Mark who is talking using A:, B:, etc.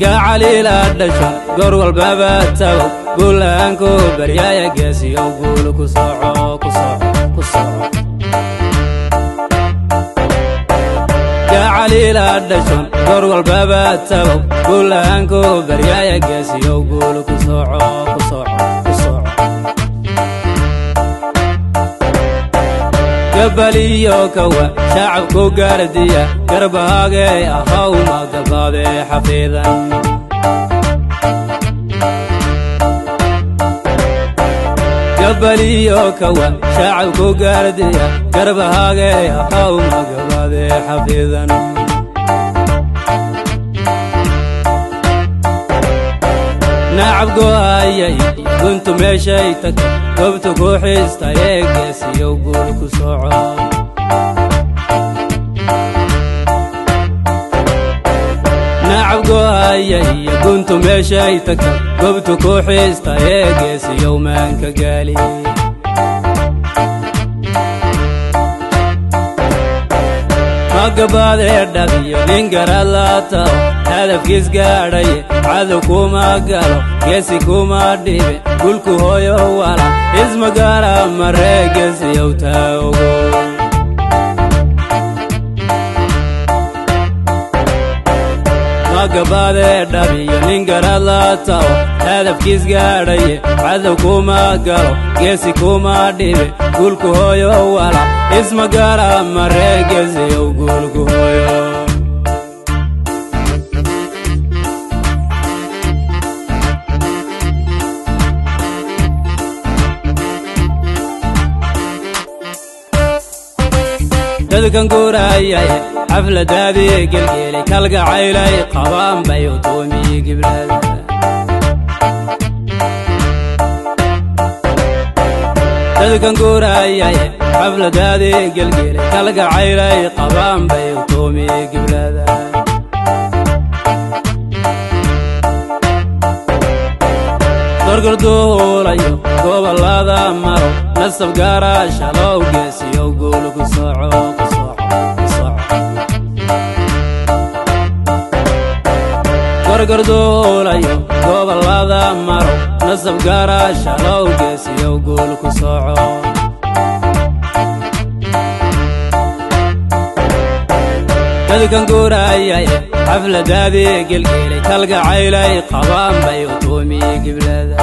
A: Gacaliila dhasho goor walbaba tago, guulaanku baryaaya, geesiyow guul ku soco, ku soco, ku soco. Gacaliila dhashon goor walbaba tago, guulaanku baryaaya, geesiyow guul ku soco, ku soco, ku soco. Gabaliyo kawa shacabku gaardiya, garbahaagee ahaw, magabaade xafiidan. Gabaliyo kawa shacabku gaardiya, garbahaagee ahaw, magabaade xafiidan. Nacab go'ayay guntu meeshay tagto, goobtu ku xiistayee, geesiyow guul ku soco. Nacab go'ayay guntu meeshay tagto, goobtu ku xiistayee, geesiyow maanka gaali. Magabaadee dhabiyo nin garad la taho, hadafkiis gaadhaye, cadow kuma galo, geesi kuma dhibe, gulku hooyo wala ismagaara maree, geesiyow taa ogo. Magabaadee dhabiyo nin garad la taho, hadafkiis gaadhaye, cadow kuma galo, geesi kuma dhibe, gulku hooyo wala ismagaara maree, geesiyow guulku hooyo. Dadkan guuraayaye xafladaadii gelgeelay, kalgacaylay qabaan bay utuumiyi giblada. Dadkan guuraayaye xafladaadii gelgeelay, kalgacaylay qabaan bay utuumiyi giblada. Gorgorduulayo gobollada maro, nasab gaara shalow, geesiyow guul ku soco, ku soco, ku soco. Gorgorduulayo gobollada maro, nasab gaara shalow, geesiyow guul ku soco. Dadkan guuraayaye xafladaadii gelgeelay, kalgacaylay qabaan bay utuumiyi giblada.